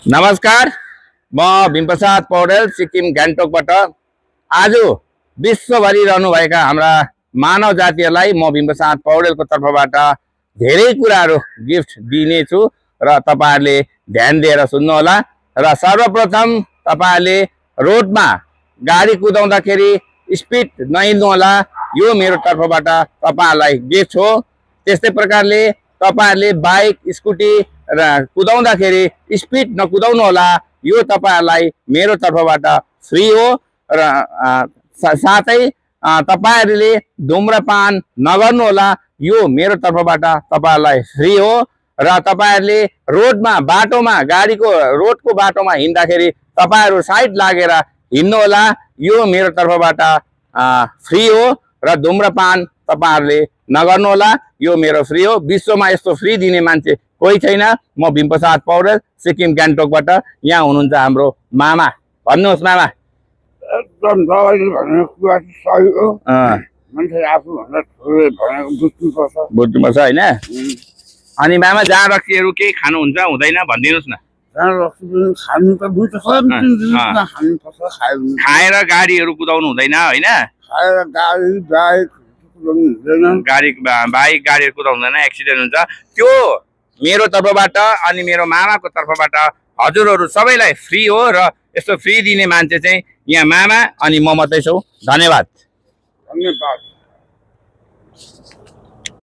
नमस्कार, म भीमप्रसाद पौडेल सिक्किम गान्तोकबाट। आज विश्वभरि रहनुभएका हाम्रा मानव जातिहरूलाई म भीमप्रसाद पौडेलको तर्फबाट धेरै कुराहरू गिफ्ट दिनेछु र तपाईहरुले ध्यान दिएर सुन्नुहोला। र सर्वप्रथम तपाईहरुले रोडमा गाडी कुदाउँदाखेरि स्पिड नहिँड्नु होला, यो मेरो तर्फबाट तपाईहरुलाई गिफ्ट हो। त्यस्तै प्रकारले तपाईहरुले बाइक स्कुटी र कुदाउँदाखेरि स्पिड नकुदाउनु होला, यो तपाईहरुलाई मेरो तर्फबाट फ्री हो। र साथै तपाईहरुले धूम्रपान नगर्नु होला, यो मेरो तर्फबाट तपाईहरुलाई फ्री हो। र तपाईहरुले रोडमा बाटोमा गाडीको रोडको बाटोमा हिँड्दाखेरि तपाईहरु साइड लागेर हिँड्नु होला, यो मेरो तर्फबाट फ्री हो। र धूम्रपान तपाईहरुले नगर्नु होला, यो मेरो फ्री हो। विश्वमा यस्तो फ्री दिने मान्छे कोही छैन। म भीमप्रसाद पौडेल सिक्किम गान्तोकबाट। यहाँ हुनुहुन्छ हाम्रो मामा। भन्नुहोस् मामा। एकदम दबाईले भनेको कुरा चाहिँ सही हो। मान्छे आफूभन्दा ठुलो भनेको बुझ्नुपर्छ। बुझ्नुपर्छ होइन। अनि मामा जहाँ रक्सीहरू केही खानुहुन्छ हुँदैन भनिदिनुहोस् न। जहाँ रक्सी पनि खानु त दुई त खानुपर्छ, खाएर गाडीहरू कुदाउनु हुँदैन होइन। खाएर गाडी बाइक कुदाउनु हुँदैन। बाइक गाडीहरू कुदाउनु हुँदैन, एक्सिडेन्ट हुन्छ। त्यो मेरो तर्फबाट अनि मेरो मामाको तर्फबाट हजुरहरू सबैलाई फ्री हो। र यस्तो फ्री दिने मान्छे चाहिँ यहाँ मामा अनि म मात्रै छु। धन्यवाद। धन्यवाद।